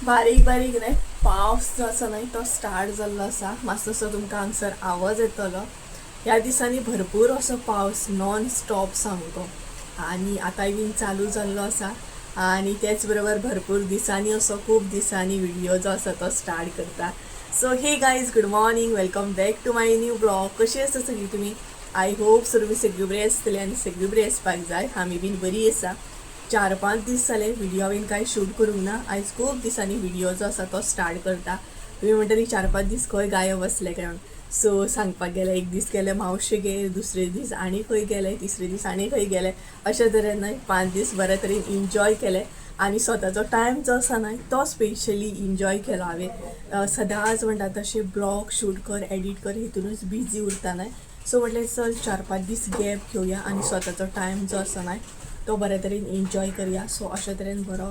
बारीक बारीक न्हय पावस जो आसा न्हय तो स्टार्ट जाल्लो आसा. मातसो तुमकां हांगसर आवाज येतलो. ह्या दिसांनी भरपूर असो पावस नॉन स्टॉप सामको आनी आतांय बीन चालू जाल्लो आसा. आनी तेच बरोबर भरपूर दिसांनी असो खूब दिसांनी व्हिडियो जो आसा तो स्टार्ट करता. So hey guys, good morning, welcome back to my new vlog. कशी आसा सगळीं तुमी? I hope सर्व सगळीं बरी आसतली आनी सगळीं बरी आसपाक जाय. आमी बीन बरी आसा. 4-5 दीस जाले व्हिडिओ हांवें कांय शूट करूंक ना. आयज खूब दिसांनी व्हिडिओ जो आसा तो स्टार्ट करता. तुमी म्हणटली 4-5 दीस खंय गायब आसले काय म्हणून. सो सांगपाक गेल्यार एक दीस गेले मावशेगेर, दुसरे दीस आनी खंय गेले, तिसरे दीस आनी खंय गेले. अशे तरेन न्हय 5 दीस बरे तरेन इन्जॉय केले आनी स्वताचो टायम जो आसा न्हय तो स्पेशली इन्जॉय केलो हांवें. सदांच म्हणटा तशें ब्लॉग शूट कर, एडीट कर, हितूनच बिजी उरता न्हय. सो म्हटलें चल 4-5 दीस गॅप घेवया आनी स्वताचो टायम जो आसा न्हय तो बरे तरेन इन्जॉय करया. सो अशे तरेन बरो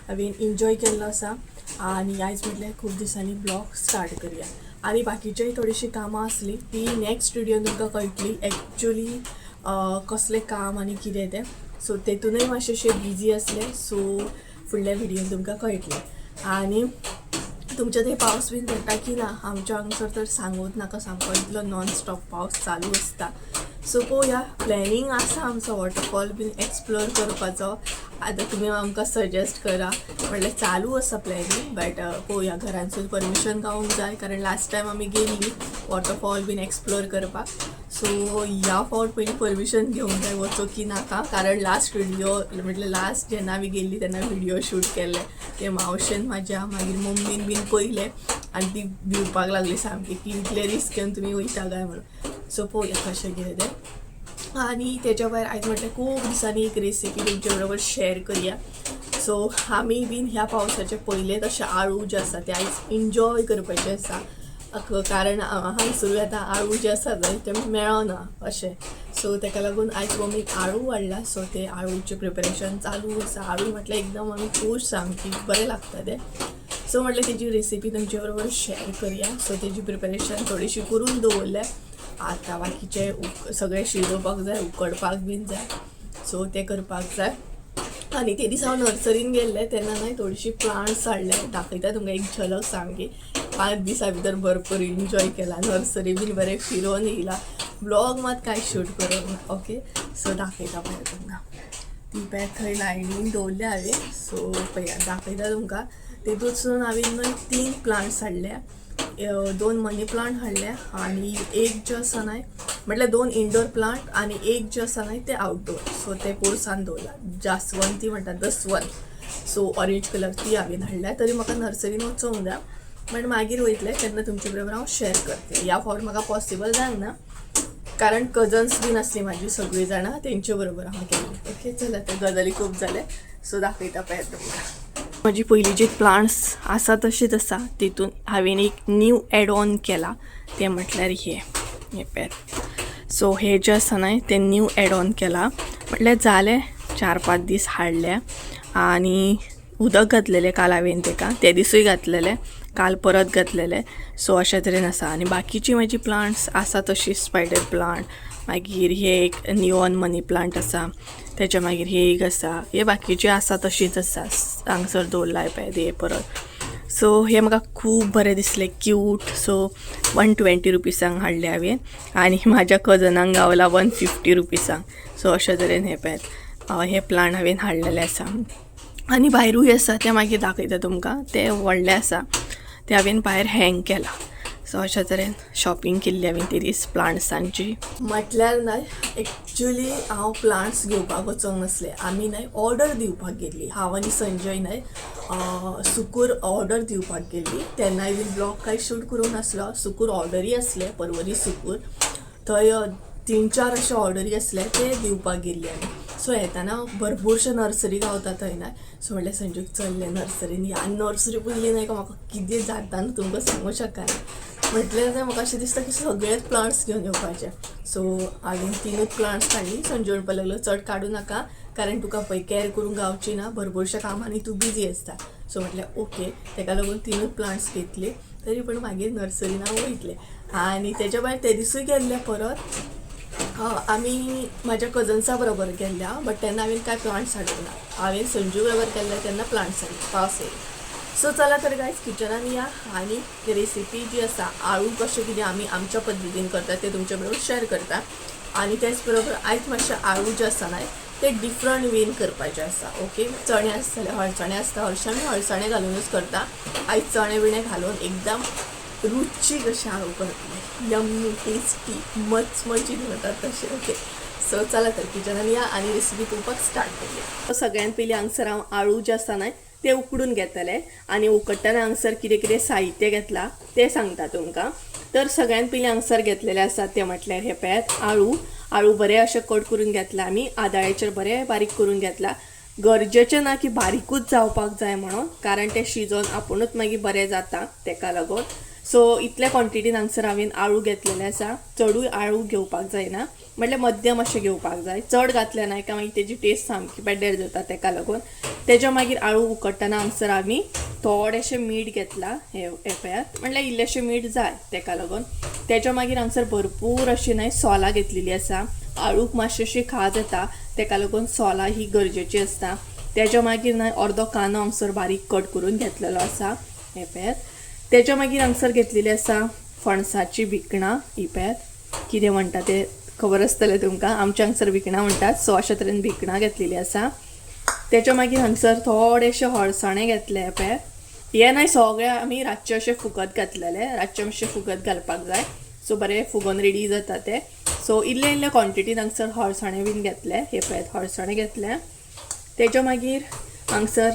हांवें इन्जॉय केल्लो आसा आनी आयज म्हटलें खूब दिसांनी ब्लॉग स्टार्ट करया. आनी बाकीचेय थोडीशीं कामां आसलीं ती नॅक्स्ट व्हिडियोन तुमकां कळटली एक्चुली कसलें काम आनी कितें तें. सो तेतूनय मातशें बिजी आसलें. सो फुडल्या व्हिडियोन तुमकां कळटलें. आनी तुमच्या थंय पावस बीन पडटा की ना? आमच्या हांगसर तर सांगूच नाका, सामको इतलो नॉन स्टॉप पावस चालू आसता. सो पळोवया, प्लॅनिंग आसा आमचो वॉटरफॉल बीन एक्सप्लोर करपाचो. आतां तुमी आमकां सजेस्ट करा. म्हणल्यार चालू आसा प्लॅनिंग, बट पळोवया, घरांसून परमिशन गावूंक जाय, कारण लास्ट टायम आमी गेल्ली वॉटरफॉल बीन एक्सप्लोर करपाक. सो ह्या फावट पयलीं परमिशन घेवंक जाय वचो की नाका, कारण लास्ट व्हिडिओ म्हटल्यार लास्ट जेन्ना आमी गेल्ली तेन्ना व्हिडिओ शूट केल्ले ते मावशेन म्हाज्या, मागीर मम्मीन बीन पयले आनी ती भिवपाक लागली सामकी की इतले रिस्क घेवन तुमी वयता काय म्हणून. सो पळोवया कशें कितें तें. आनी तेच्या भायर आयज म्हटलें खूब दिसांनी एक रेसिपी तुमचे बरोबर शेअर करया. सो आमी बीन ह्या पावसाचे पयलेच अशे आळू जे आसा ते आयज इन्जॉय करपाचे आसा, कारण हांगसरूय आतां आळू जे आसा न्हय ते मेळना अशें. सो तेका लागून आयज मम्मीक आळू हाडला. सो ते आळूचें प्रिपरेशन चालू आसा. आळू म्हटल्यार एकदम आमी खूश, सामकी बरें लागता तें. सो म्हटलें तेजी रेसिपी तुमचे बरोबर शेअर करया. सो तेजी प्रिपरेशन थोडीशी करून दवरल्या. आतां बाकीचें सगळें शिजोवपाक जाय, उकडपाक बीन जाय, सो तें करपाक जाय. आनी ते दीस हांव नर्सरीन गेल्लें तेन्ना न्हय थोडीशी प्लांट्स हाडले. दाखयता तुमकां एक झलक सामकी. 5 दिसां भितर भरपूर इन्जॉय केला, नर्सरी बीन बरें फिरोवन येयला. ब्लॉग मात कांय शूट करूंक ना. ओके, सो दाखयता पळय तुमकां. ती पळय थंय लायनीन दवरल्या हांवें. सो पळया, दाखयता तुमकां. तेतूंतसून हांवें न्हय 3 प्लांट्स हाडल्या. 2 मनी प्लांट हाडल्या आनी एक जे आसा न्हय, म्हटल्यार 2 इंडोर प्लांट आनी एक जे आसा न्हय ते आउटडोर. सो ते पोरसान दवरला. जासवंती म्हणटा, दसवंत, सो ऑरेंज कलर ती हांवें हाडल्या. तरी म्हाका नर्सरीन वचोंक जाय, बट मागीर वयतलें तेन्ना तुमचे बरोबर हांव शेअर करतलें. ह्या फावट म्हाका पॉसिबल जावंक ना, कारण कजन्स बीन आसली म्हाजी सगळीं जाणां, तेंचे बरोबर हांव गेल्लें. ओके, चल आतां गजाली खूब जाले. सो दाखयता पळय तुमकां. म्हजी पयलींची प्लांट्स आसा तशीच आसा, तितून हांवें एक न्यू एड ऑन केला तें म्हटल्यार हे हे पेर. सो हे जे आसा न्हय तें न्यू एड ऑन केला. म्हटल्यार जालें 4-5 दीस हाडले आनी उदक घातलेलें काल हांवें तेका, ते दिसूय घातलेलें, काल परत घातलेलें. सो अशे तरेन आसा. आनी बाकीची म्हाजी प्लांट्स आसा तशीच, स्पायडर प्लांट, मागीर हे एक नियॉन मनी प्लांट आसा, तेच्या मागीर हे एक आसा, हे बाकीचे आसा तशीच आसा, हांगसर दवरलाय पळय ते परत. सो हे म्हाका खूब बरें दिसलें, क्यूट. सो 120 रुपीसांक हाडले हांवें आनी म्हाज्या कजनांक गावला 150 रुपीसांक. सो अशे तरेन हे पळयात हे प्लांट हांवें हाडलेले आसा. आनी भायरूय आसा, तें मागीर दाखयता तुमकां. ते व्हडले आसा, ते हांवें भायर हँग केला. सो अशा तरेन शॉपिंग केल्ली हांवें ते दीस प्लांट्सांची. म्हटल्यार न्हय एक्चुली हांव प्लांट्स घेवपाक वचोंक नासलें, आमी न्हय ऑर्डर दिवपाक गेल्ली. हांव आनी संजय न्हय सुकूर ऑर्डर दिवपाक गेल्ली. तेन्नाय बीन ब्लॉग कांय शूट करूंक नासलो. सुकूर ऑर्डरी आसले, परवरी सुकूर, थंय 3-4 अशे ऑर्डरी आसले, ते दिवपाक गेल्ली आमी. सो येताना भरपूरशे नर्सरी गावता थंय न्हय. सो म्हटलें संजूक चल्लें नर्सरीन या. आनी नर्सरी पयली न्हय म्हाका कितें जाता न्हू तुमकां सांगूंक शकना. म्हटल्यार तें म्हाका अशें दिसता की सगळेच प्लांट्स घेवन येवपाचे. सो हांवें 3 प्लांट्स काडली. संजू म्हणपाक लागलो चड काडूं नाका, कारण तुका पळय कॅर करूंक गावची ना, भरपूरश्या कामांनी तूं बिजी आसता. सो म्हटलें ओके, तेका लागून 3 प्लांट्स घेतली. तरी पण मागीर नर्सरीन हांव वयतलें. आनी तेच्या भायर ते दिसूय गेल्ले परत आमी म्हाज्या कजन्सा बरोबर गेल्ल्या, बट तेन्ना हांवें कांय प्लांट्स हाडूंक ना. हांवें संजू बरोबर गेल्लें तेन्ना प्लांट्स हाडले, पावस येयलो. सो चला तर गायज किचनान या आनी रेसिपी जी आसा आळू कशें कितें आमी आमच्या पद्दतीन करता ते तुमच्या बरोबर शेअर करता. आनी तेच बरोबर आयज मातशें आळू जे आसा न्हय ते डिफरंट वेन करपाचे आसा. ओके, चणे आसतले, हळसाणे आसता, हरशीं आमी हळसाणे घालुनूच करता. आयज चणे बिणे घालून एकदम रुचीक अशें आळू करतले, यम्मी टेस्टी मचमचीत म्हणटात तशें. ओके, सो चला तर किचनान या आनी रेसिपी पळोवपाक स्टार्ट करूया. सगळ्यात पयलीं हांगसर हांव आळू जे आसा न्हय ते उकडून घेतले आनी उकडटना हांगसर कितें कितें साहित्य घेतलां तें सांगता तुमकां. तर सगळ्यात पयलीं हांगसर घेतलेले आसा ते म्हटल्यार हे पळयात आळू. आळू बरे अशे कट करून घेतला आमी, आदाळ्याचेर बरे बारीक करून घेतला. गरजेचें ना की बारीकूच जावपाक जाय म्हणून, कारण ते शिजोवन आपुणूच मागीर बरें जाता तेका लागून. सो इतले क्वॉन्टिटीन हांगसर हांवें आळू घेतलेले आसा. चडूय आळू घेवपाक जायना, म्हटल्यार मध्यम अशें घेवपाक जाय. चड घातलें ना काय मागीर तेजी टेस्ट सामकी पेड्ड्यार जाता तेका लागून. तेज्या मागीर आळू उकडटना हांगसर आमी थोडेशें मीठ घेतलां, हे पळयात, म्हटल्यार इल्लेशें मीठ जाय तेका लागून. तेज्या मागीर हांगसर भरपूर अशी न्हय सोलां घेतलेली आसा. आळूक मातशी अशी खाज येता तेका लागून सोलां ही गरजेची आसता. तेज्या मागीर न्हय अर्दो कांदो हांगसर बारीक कट करून घेतलेलो आसा, हे पळयात. तेज्या मागीर हांगसर घेतलेली आसा फणसाची भिकणां, ही पळयात, कितें म्हणटा तें खबर आसतलें तुमकां, आमच्या हांगसर भिकणां म्हणटात. सो अशा तरेन भिकणां घेतलेली आसा. तेच्या मागीर हांगसर थोडेशे हळसाणे घेतले, पळयात. हे न्हय सगळे आमी रातचे अशे फुगत घातलेले, रातचे मातशे फुगत घालपाक जाय. सो बरें फुगोन रेडी जाता ते. सो इल्ले इल्ले क्वॉन्टिटीन हांगसर हळसाणे बीन घेतले, हे पळयात हळसाणे घेतले. तेच्या मागीर हांगसर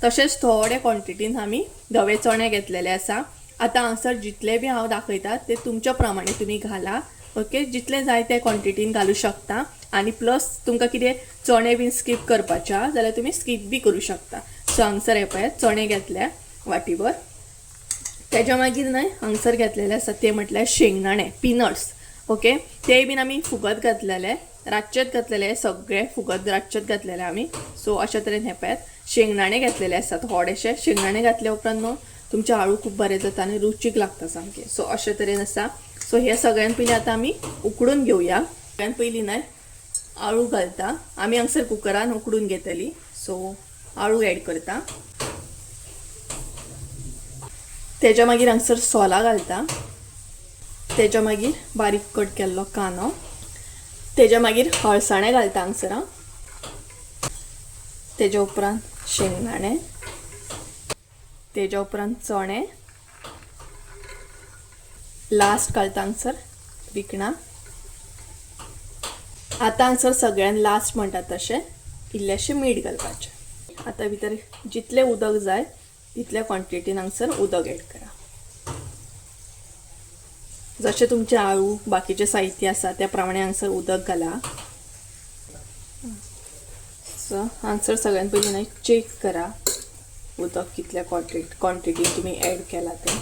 तशेंच थोडे क्वॉन्टिटीन आमी धवे चणे घेतलेले आसा. आतां हांगसर जितले बी हांव दाखयता ते तुमच्या प्रमाणे तुमी घाला. ओके, जितले जाय ते क्वॉन्टिटीन घालूं शकता. आनी प्लस तुमकां कितें चणे बीन स्कीप करपाचे आहा जाल्यार तुमी स्कीप बी करूं शकता. सो हांगसर हे पळयात चणे घेतले वाटीभर. तेज्या मागीर न्हय हांगसर घेतलेले आसा ते म्हटल्यार शेंगदाणे, पिनट्स. ओके, ते बीन आमी फुगत घातलेले, रातचेच घातलेले, सगळे फुगत रातचेच घातलेले आमी. सो अशा तरेन हे पळयात शेंगदाणे घेतलेले आसा थोडेशे. शेंगदाणे घातले उपरांत न्हू तुमचे आळू खूब बरें जाता आनी रुचीक लागता सामकें. सो अशे तरेन आसा. सो हे सगळ्यान पयलीं आतां आमी उकडून घेवया. सगळ्यान पयलीं न्हय आळू घालता आमी हांगसर कुकरान उकडून घेतली. सो आळू एड करता. तेज्या मागीर हांगसर सोलां घालता. तेज्या मागीर बारीक कट केल्लो कांदो, तेज्या मागीर हळसाणे घालता हांगसर. तेज्या उपरांत शेंगदाणे, तेज्या उपरांत चणे, लास्ट घालता हांगसर भिकणां. आतां हांगसर सगळ्यान लास्ट म्हणटात तशें इल्लेशें मीठ घालपाचें. आतां भितर जितलें उदक जाय तितल्या क्वॉन्टिटीन हांगसर उदक एड करा. जशें तुमचें आळू बाकीचें साहित्य आसा त्या प्रमाणे हांगसर उदक घाला. सो हांगसर सगळ्यान पयलीं न्हय चॅक करा उदक कितल्या क्वॉन्टिटीन तुमी एड केला तें.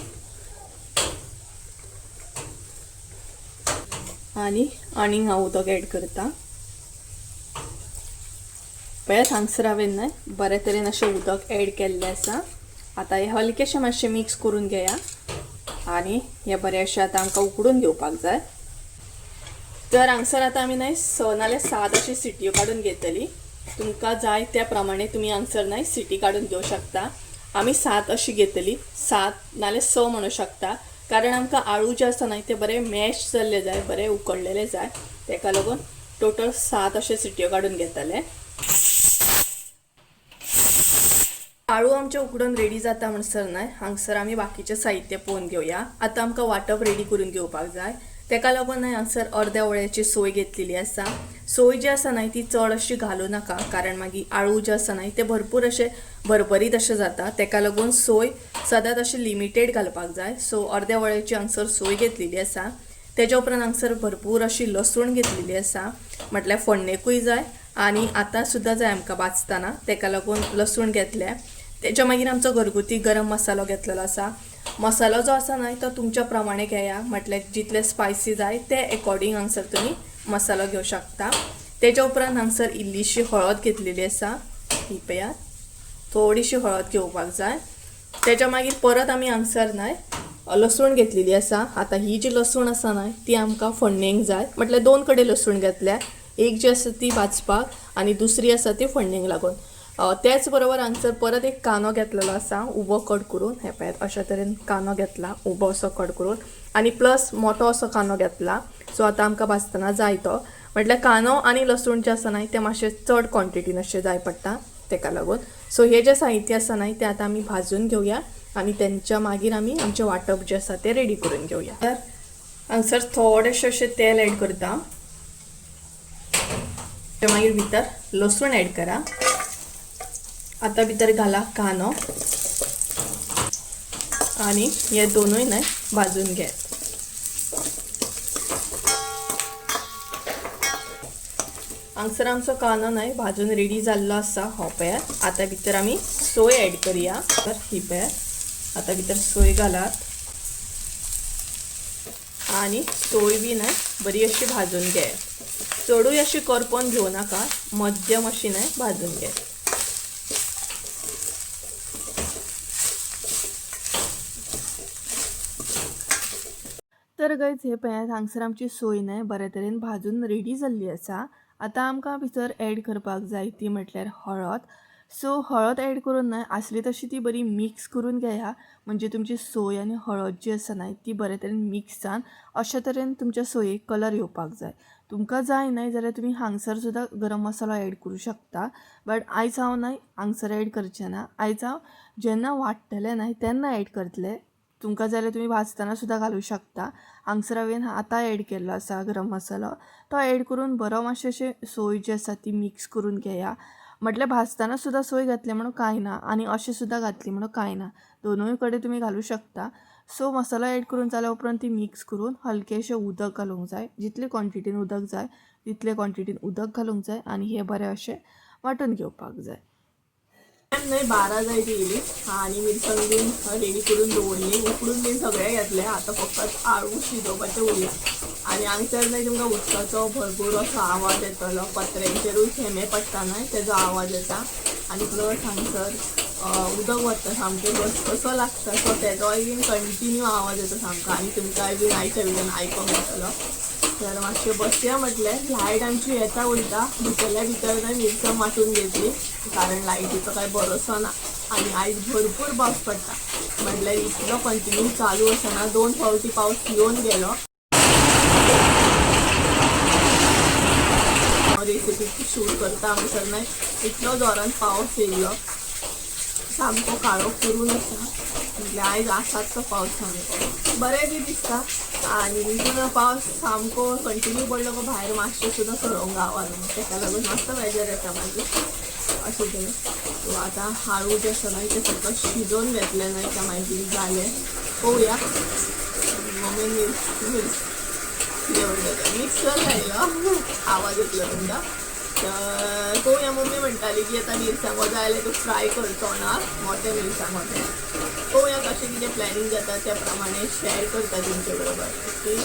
आनी आनीक हांव उदक एड करता. पळयात हांगसर हांवें न्हय बरे तरेन अशें उदक एड केल्लें आसा. आतां हें हलकेशें मातशें मिक्स करून घेया आनी हें बरें अशें आतां आमकां उकडून घेवपाक जाय. तर हांगसर आतां आमी न्हय 6 नाल्यार 7 अशी सिटयो काडून घेतली. तुमकां जाय त्या प्रमाणे तुमी हांगसर न्हय सिटी काडून घेवं शकता. आमी 7 अशी घेतली, 7 नाल्यार 6 म्हणू शकता, कारण आमकां आळू जे आसा न्हय ते बरे मॅश जाल्ले जाय, बरे उकडलेले जाय, तेका लागून टोटल 7 अशे सिटयो काडून घेतले. आळू आमचे उकडून रेडी जाता म्हणसर न्हय हांगसर आमी बाकीचें साहित्य पळोवन घेवया. आतां आमकां वांटप रेडी करून घेवपाक जाय, तेका लागून न्हय हांगसर अर्द्या वळ्याची सोय घेतलेली आसा. सोय जी आसा न्हय ती चड अशी घालूं नाका, कारण मागीर आळू जे आसा न्हय ते भरपूर अशे भरभरीत अशें जाता, तेका लागून सोय सदांच अशें लिमिटेड घालपाक जाय. सो अर्द्या वळ्याची हांगसर सोय घेतलेली आसा. तेज्या उपरांत हांगसर भरपूर अशी लसूण घेतलेली आसा, म्हटल्यार फोडणेकूय जाय आनी आतां सुद्दां जाय आमकां भाजतना, तेका लागून लसूण घेतलें. तेच्या मागीर आमचो घरगुती गरम मसालो घेतलेलो आसा. मसालो जो आसा न्हय तो तुमच्या प्रमाणे घेया, म्हटल्यार जितले स्पायसी जाय ते एकॉर्डींग हांगसर तुमी मसालो घेवं शकता. तेच्या उपरांत हांगसर इल्लीशी हळद घेतलेली आसा, ही पळयात थोडीशी हळद घेवपाक जाय. तेच्या मागीर परत आमी हांगसर न्हय लसूण घेतलेली आसा. आतां ही जी लसूण आसा न्हय ती आमकां फोडणेक जाय, म्हटल्यार 2 कडेन लसूण घेतल्या, एक जी आसा ती भाजपाक आनी दुसरी आसा ती फोडणेक लागून. त्याच बरोबर हांगसर परत एक कांदो घेतलेलो आसा उबो कट करून. हे पळयात अशा तरेन कांदो घेतला उबो असो कट करून आनी प्लस मोठो असो कांदो घेतला. सो आतां आमकां भाजतना जाय तो, म्हटल्यार कांदो आनी लसूण जें आसा न्हय तें मातशें चड क्वॉन्टिटीन अशें जाय पडटा तेका लागून. सो हे जें साहित्य आसा न्हय तें आतां आमी भाजून घेवया आनी तेंच्या मागीर आमी आमचें वांटप जें आसा तें रेडी करून घेवया. तर हांगसर थोडेशें अशें तेल एड करता, मागीर भितर लसूण एड करा. आतां भितर घाला कांदो आनी हे दोनूय न्हय भाजून घेयात. हांगसर आमचो कांदो न्हय भाजून रेडी जाल्लो आसा. हो पळयात आतां भितर आमी सोय एड करया. तर ही पळयात आतां भितर सोय घालात आनी सोय बी न्हय बरी अशी भाजून घेयात. चडूय अशी करपोवन घेवं नाका, मध्यम अशी न्हय भाजून घेयात. तर गायज हे पळयात हांगसर आमची सोय न्हय बरे तरेन भाजून रेडी जाल्ली आसा. आतां आमकां भितर एड करपाक जाय ती म्हटल्यार हळद. सो हळद एड करून न्हय आसली तशी ती बरी मिक्स करून घेया, म्हणजे तुमची सोय आनी हळद जी आसा न्हय ती बरे तरेन मिक्स जावन अशे तरेन तुमच्या सोयेक कलर येवपाक जाय. तुमकां जाय न्हय जाल्यार तुमी हांगसर सुद्दां गरम मसालो एड करूं शकता, बट आयज हांव न्हय हांगसर एड करचें ना. आयज हांव जेन्ना वाडटलें न्हय तेन्ना एड करतलें. तुमकां जाल्यार तुमी भाजतना सुद्दां घालूं शकता. हांगसर हांवें आतां एड केल्लो आसा गरम मसालो, तो एड करून बरो मातशें अशें सोय जी आसा ती मिक्स करून घेया. म्हटल्यार भाजतना सुद्दां सोय घातली म्हणून कांय ना आनी अशें सुद्दां घातली म्हणून कांय ना, दोनूय कडेन तुमी घालूं शकता. सो मसालो एड करून जाल्या उपरांत ती मिक्स करून हलकेशें उदक घालूंक जाय, जितले क्वॉन्टिटीन उदक जाय तितले क्वॉन्टिटीन उदक घालूंक जाय आनी हें बरें अशें वांटून घेवपाक जाय. न्हय 12 जायत येयली आनी मिरसांग बीन रेडी करून दवरली, उकडून बीन सगळें घेतलें. आतां फकत आळू शिजोवपाचें उरलां. आनी हांगसर न्हय तुमकां उदकाचो भरपूर असो आवाज येतलो, पत्र्यांचेरूय थेंबे पडटा न्हय तेजो आवाज येता. आनी प्लस हांगसर उदक वता सामकें कसो लागता, सो तेजोय बीन कंटिन्यू आवाज येता सामको आनी तुमकांय बीन आयच्या भितर आयकोंक येतलो. तर मातशें बसया म्हटलें, लायट आमची येता वयता, भितरल्या भितर न्हय मिरसांग वांटून घेतली कारण लायटीचो कांय भरोसो ना. आनी आयज भरपूर पावस पडटा, म्हटल्यार इतलो कंटिन्यू चालू आसना, 2 फावटी पावस येवन गेलो. रेसिपी शूट करता म्हणसर न्हय इतलो जोरान पावस येयल्लो, सामको काळो करून आसा. म्हटल्यार आयज आसाच तो पावस सामको बरें बी दिसता. आनी पूण पावस सामको कंटिन्यू पडलो गो भायर मातशें सुद्दां सरोंक गावना, तेका लागून मातसो वेदर येता मागीर अशें तरेन. सो आतां आळू जें आसा न्हय तें फक्त शिजोवन घेतलें न्हय काय मागीर जालें. पळोवया मम्मीन मिर्च कितें म्हणटा तें मिक्सर लायलो, आवाज येतलो तुमकां. तर पळोवया, मम्मी म्हणटाली की आतां मिरसांगो जाय जाल्यार तूं फ्राय कर तोंडाक मोटे मिरसांगो तें. पळोवया कशें कितें प्लॅनिंग जाता त्या प्रमाणे शेअर करता तुमचे बरोबर. ओके,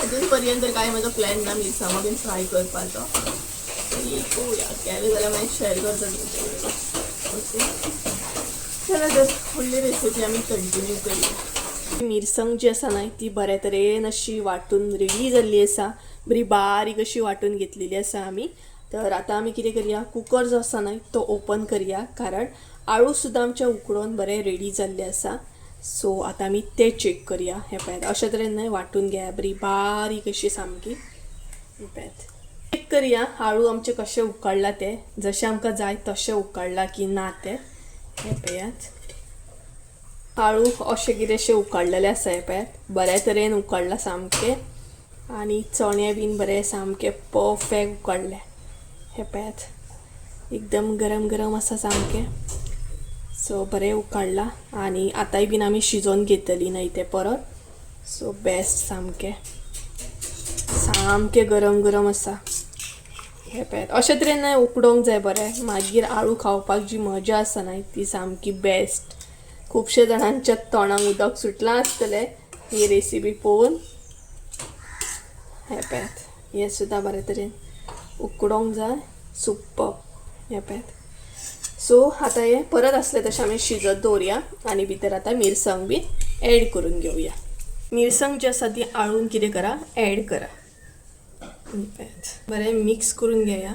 अजून पर्यंत काय म्हजो प्लॅन ना मिरसांगो बीन फ्राय करपाचो, तरी पळोवया केलें जाल्यार मागीर शेअर करता तुमचे बरोबर. ओके, चला तर फुडली रेसिपी आमी कंटिन्यू करूया. मिरसांग जी आसा न्हय ती बऱ्या तरेन अशी वांटून रेडी जाल्ली आसा, बरी बारीक अशी वांटून घेतलेली आसा आमी. तर आतां आमी कितें करया, कुकर जो आसा न्हय तो ओपन करया, कारण आळू सुद्दां आमचें उकडून बरें रेडी जाल्लें आसा. सो आतां आमी तें चॅक करया. हें पळयात अशे तरेन न्हय वांटून घेया बरी बारीक अशी सामकी. पळयात चॅक करया आळू आमचें कशें उकडलां तें, जशें आमकां जाय तशें उकडलां की ना तें. हें पळयात आळू अशें कितेंशें उकडलेलें आसा. हें पळयात बऱ्या तरेन उकडलां सामकें आनी चणे बीन बरे सामके परफेक्ट उकडले. हें पळयात एकदम गरम गरम आसा सामकें. सो बरें उकडलां आनी आतांय बीन आमी शिजोवन घेतली न्हय तें परत. सो बेस्ट सामकें सामकें गरम गरम आसा. हें पळयात अशें तरेन न्हय उकडोंक जाय बरें, मागीर आळू खावपाक जी मजा आसा न्हय ती सामकी बेस्ट. खुबशे जाणांच्या तोंडाक उदक सुटलां आसतलें ही रेसिपी पळोवन. हें पळयात हें सुद्दां बरे तरेन उकडोंक जाय, सुपर. हें पळयात. सो आतां हें परत आसलें तशें आमी शिजत दवरया आनी भितर आतां मिरसांग बी एड करून घेवया. मिरसांग जी आसा ती आळून कितें करा, एड करा. पळयात बरें मिक्स करून घेया.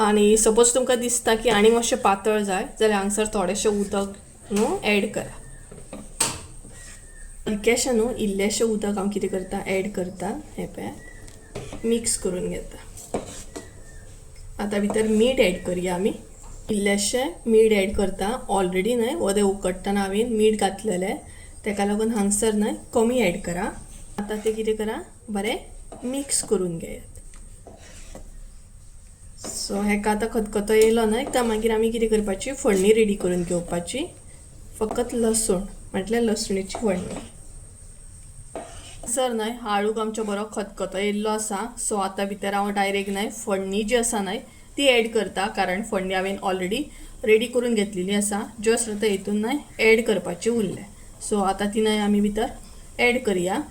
आनी सपोज तुमकां दिसता की आनी मातशें पातळ जाय जाल्यार हांगसर थोडेशें उदक न्हू एड करा. हलकेशें न्हू इल्लेशें उदक हांव कितें करता एड करता. हें पळयात, मिक्स करून घेता. आतां भितर मीठ एड करया आमी. इल्लेशें मीठ एड करता. ऑलरेडी न्हय वदें उकडटना हांवें मीठ घातलेलें, तेका लागून हांगसर न्हय कमी एड करा. आतां तें कितें करा, बरें मिक्स करून घेयात. सो हेका आतां खतखतो येयलो न्हय काय मागीर आमी कितें करपाची, फोडणी रेडी करून घेवपाची. फकत लसूण, म्हटल्यार लसणीची फोडणी. सर न्हय आळूक आमचो बरो खतखतो येयल्लो आसा. सो आतां भितर हांव डायरेक्ट न्हय फोडणी जी आसा न्हय ती एड करता, कारण फोडणी हांवें ऑलरेडी रेडी करून घेतलेली आसा. जस्ट आतां हितून न्हय एड करपाची उरलें. सो आतां ती न्हय आमी भितर एड करया.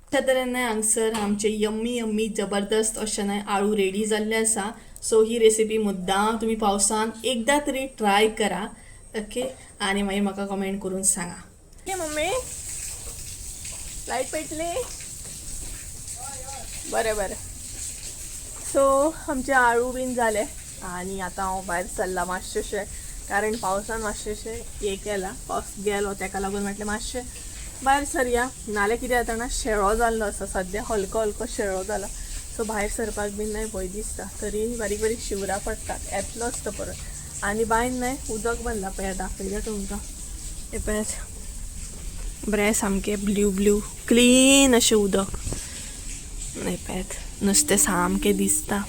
अशा तरेन न्हय हांगसर आमचे यम्मी यम्मी जबरदस्त अशें न्हय आळू रेडी जाल्ले आसा. सो ही रेसिपी मुद्दाम तुमी पावसान एकदां तरी ट्राय करा. ओके, आनी मागीर म्हाका कमेंट करून सांगा. मम्मी लायट पेटली? बरें बरें. सो आमचे आळू बीन जाले आनी आतां हांव भायर सरलां मातशेंशें, कारण पावसान मातशेंशें हें केलां, पावस गेलो तेका लागून म्हटलें मातशें भायर सरया. नाल्यार कितें जाता ना, शेळो जाल्लो आसा सद्या, हलको हलको शेळो जाला. सो भायर सरपाक बीन न्हय भंय दिसता, तरी बारीक बारीक शिवरां पडटात, येतलोच तो परत. आनी बांयन न्हय उदक भरलां, पळयात दाखयता तुमकां. हें पळयात, बरें सामकें ब्ल्यू ब्ल्यू क्लीन अशें उदक. हें पळयात, नुस्तें सामकें दिसता.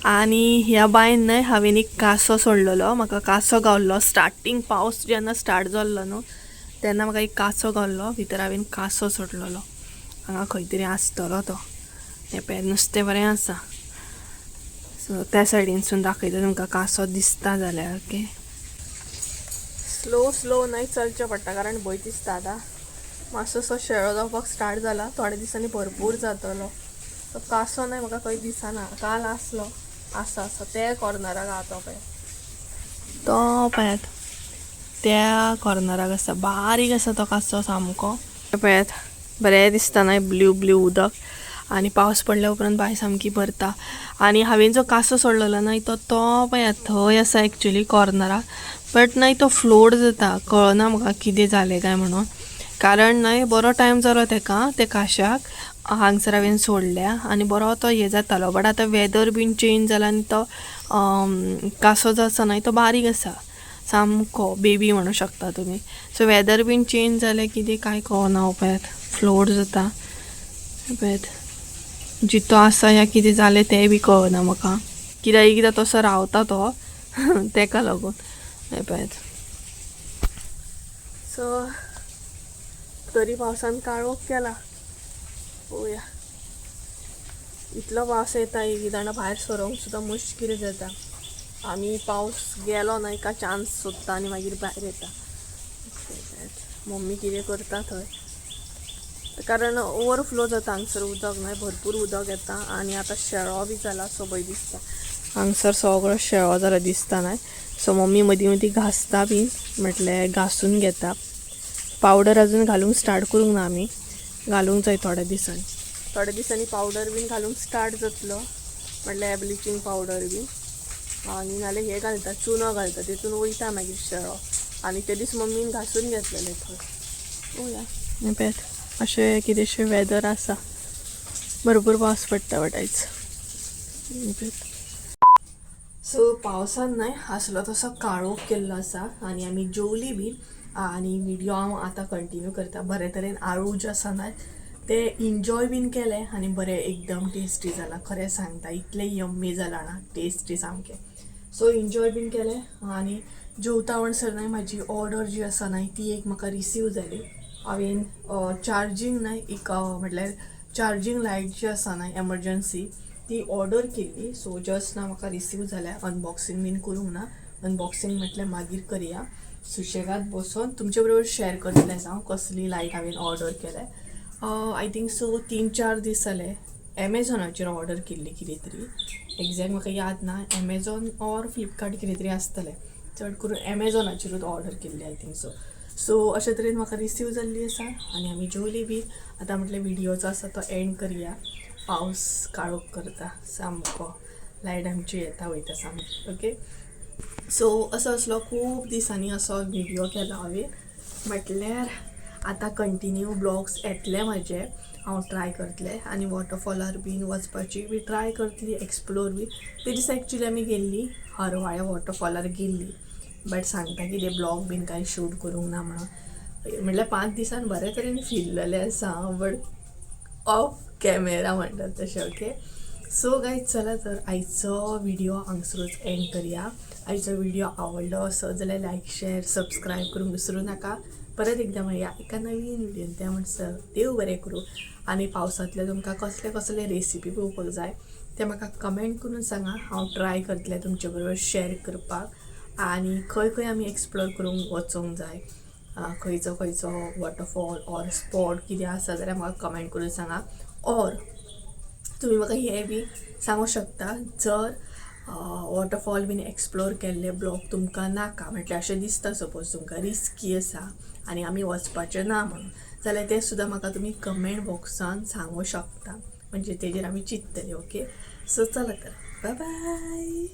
आनी ह्या बांयन न्हय हांवें एक कांसो सोडलेलो, म्हाका कांसो गावल्लो. स्टार्टींग पावस जेन्ना स्टार्ट जाल्लो न्हू तेन्ना म्हाका एक कांसो गावल्लो, भितर हांवें कांसो सोडलेलो. हांगा खंय तरी आसतलो तो. हें पळयात, नुस्तें बरें आसा. सो त्या सायडीनसून दाखयता तुमकां कांसो दिसता जाल्यार. ओके, स्लो स्लो न्हय चलचें पडटा, कारण भंय दिसता. आतां मातसोसो शेळो जावपाक स्टार्ट जाला, थोड्या दिसांनी भरपूर जातलो. तो कांसो न्हय म्हाका खंय दिसना, काल आसलो, आसा आसा त्या कॉर्नराक आहा तो. पळय तो पळयात, त्या कॉर्नराक आसा, बारीक आसा तो कांसो सामको. पळयात बरें दिसता न्हय ब्ल्यू ब्ल्यू उदक. आनी पावस पडल्या उपरांत बांय सामकी भरता. आनी हांवें जो कांसो सोडलेलो न्हय तो तो पळयात थंय आसा एक्चुली कॉर्नराक, बट न्हय तो फ्लोट जाता, कळना म्हाका कितें जालें काय म्हणून. कारण न्हय बरो टायम जालो तेका, त्या कांश्याक हांगसर हांवें सोडल्या आनी बरो तो हें जातालो. बट आतां वेदर बीन चेंज जाला आनी तो कांसो जो आसा न्हय तो बारीक आसा सामको, बेबी म्हणू शकता तुमी. सो वेदर बीन चेंज जालें कितें कांय कळना. पळयात फ्लोट जाता, पळयात जितो आसा या कितें जालें तें बी कळना म्हाका, कित्याक एकदां तसो रावता तो तेका लागून. हें पळयात. सो तरी पावसान काळोख केला, पळोवया. इतलो पावस येता एक जाणां भायर सरोंक सुद्दां मुश्कील जाता. आमी पावस गेलो न्हय का चान्स सोदता आनी मागीर भायर येता. मम्मी कितें करता थंय, कारण ओवरफ्लो जाता हांगसर उदक न्हय, भरपूर उदक येता. आनी आतां शेळो बी जाला सो भंय दिसता. हांगसर सगळो शेळो जाला दिसता न्हय. सो मम्मी मदीं मदीं घांसता बीन, म्हटल्यार घांसून घेता. पावडर अजून घालूंक स्टार्ट करूंक ना आमी, घालूंक जाय थोड्या दिसांनी. थोड्या दिसांनी पावडर बीन घालूंक स्टार्ट जातलो, म्हटल्यार ब्लिचींग पावडर बीन. आनी नाल्यार हें घालता, चुनो घालता, तितून वयता मागीर शेळो. आनी ते दीस मम्मीन घांसून घेतलेले थंय. पळोवया. हें पळयात अशें कितेंशें वेदर आसा, भरपूर पावस पडटा बट आयज. सो पावसान न्हय आसलो तसो काळोख केल्लो आसा आनी आमी जेवली बीन. आनी व्हिडियो हांव आतां कंटिन्यू करता. बरे तरेन आळू जे आसा न्हय ते इन्जॉय बीन केले आनी बरें एकदम टेस्टी जाला, खरें सांगता, इतलें यम्मी जाला ना, टेस्टी सामकें. सो इन्जॉय बीन केलें आनी जेवता म्हणसर न्हय म्हाजी ऑर्डर जी आसा न्हय ती एक म्हाका रिसीव जाली. हांवें चार्जींग न्हय एक म्हटल्यार चार्जींग लायट जी आसा न्हय एमरजंसी ती ऑर्डर केल्ली. सो जस्ट ना म्हाका रिसीव जाल्या, अनबॉक्सिंग बीन करूंक ना. अनबॉक्सिंग म्हटल्यार मागीर करया, सुशेगाद बसोन तुमचे बरोबर शेअर करतलें हांव कसली लायट हांवें ऑर्डर केल्या. I think so 3-4 दीस जाले एमेझॉनाचेर ऑर्डर केल्ली कितें तरी, एग्जॅक्ट म्हाका याद ना, एमेझॉन ऑर फ्लिपकार्ट कितें तरी आसतलें. चड करून एमेझॉनाचेरूच ऑर्डर केल्ली, I think so. So अशे तरेन म्हाका रिसीव जाल्ली आसा आनी आमी जेवली बी. आतां म्हटलें व्हिडियोचो आसा तो एंड करया. पावस काळोख करता सामको, लायट आमची येता वयता सामकी. ओके, सो असो असलो खूब दिसांनी असो व्हिडियो केलो हांवें. म्हटल्यार आतां कंटिन्यू ब्लॉग्स येतले म्हाजे, हांव ट्राय करतलें आनी वॉटरफॉलार बीन वचपाची बी ट्राय करतली, एक्सप्लोर बी. ते दिसा एक्चुली आमी गेल्ली हरवाळे वॉटरफॉलार गेल्ली, बट सांगता कितें, ब्लॉग बीन कांय शूट करूंक ना म्हणून. म्हटल्यार 5 दिसान बरे तरेन फिरलेलें आसा, बट ऑफ कॅमेरा म्हणटात तशें. ओके, सो गायज, चला तर आयचो व्हिडिओ हांगसरूच एंड करया. आयचो व्हिडिओ आवडलो असो जाल्यार लायक, शेअर, सबस्क्रायब करूंक विसरूं नाका. परत एकदां मेळया एका नवीन व्हिडियोन, त्या म्हणसर देव बरें करूं. आनी पावसांतले तुमकां कसले कसले रेसिपी पळोवपाक जाय ते म्हाका कमेंट करून सांगा, हांव ट्राय करतलें तुमचे बरोबर शेअर करपाक. आनी खंय खंय आमी एक्सप्लोर करूंक वचोंक जाय, खंयचो खंयचो वॉटरफॉल ऑर स्पॉट कितें आसा जाल्यार म्हाका कमेंट करून सांगा. ऑर तुमी म्हाका हें बी सांगूंक शकता, जर वॉटरफॉल बीन एक्सप्लोर केल्ले ब्लॉग तुमकां नाका, म्हटल्यार अशें दिसता सपोज तुमकां रिस्की आसा आनी आमी वचपाचें ना म्हणून, जाल्यार तें सुद्दां म्हाका तुमी कमेंट बॉक्सान सांगूं शकता, म्हणजे तेजेर आमी चिंततले. ओके, सो चला तर, बाय बाय.